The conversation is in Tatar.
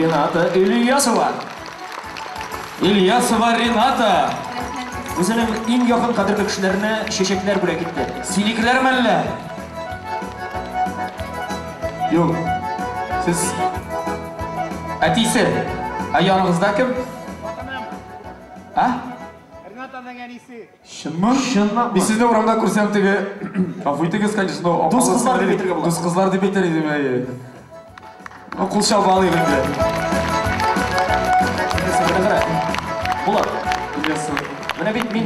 Рената Ильясова. Ильясова Рената. Үзенең иң якын кадерле кешеләренә чәчәкләр бүләк итте. Синекеләрме әллә? Юк. Сез әтисе. Ә яныгызда кем? А? Ренатаның әнисе. Чынмы? Чынлапмы? Мин сезне урамда күрсәм теге, гафу итегез, конечно, но Дус кызлар дип әйтергә була. Дус кызлар дип әйтер идем, әйе. Ну, кул чабып алыйк инде. Менә кара. Булат, Ильясова. менә бит мин.